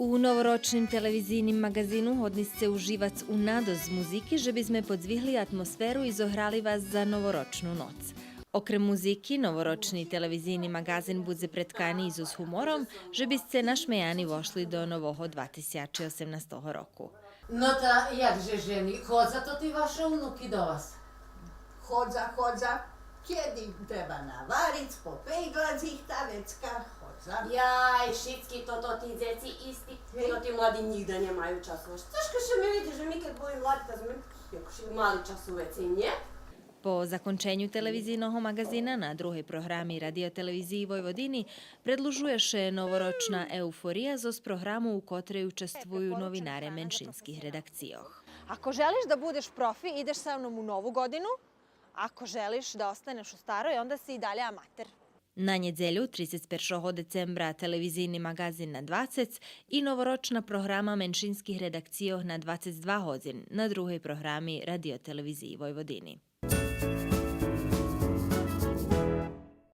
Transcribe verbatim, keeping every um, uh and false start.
У новорочним телевизийним маґазину годни сце уживац у надосц музики же бизме подзвигли атмосферу и зограли вас за новорочну ноц. Окрем музики, новорочни телевизийни маґазин будзе преткани и зоз гумором, же бисце нашмеяни вошли до нового два тисячи осемнастого року. Но та як же жени, ходза тоти ваши унуки до вас? Ходза, ходза. Кеди им треба навариц, попейґлац их, та вецка ходза. Яй, шицки тоти дзеци исти, тоти млади нїґда нємаю часу. Цошка ше ми видзи же ми кед були млади, та зме якош мали часу вецей, нє? По законченю телевизийного маґазина на другей програми Радио-телевизиї Войводини предлужує ше новорочна еуфория зоз програму у котрей участвую новинаре меншинских редакцийох. Ако желиш да будеш профи, идеш са мном у Нову годину. Ако желиш да останеш у старой, онда си и далєй аматер. На нєдзелю, трицец першого децембра, телевизийни маґазин на двацец и новорочна програма меншинских редакцийох на двацец два годзин на другей програми Радио-телевизиї Войводини.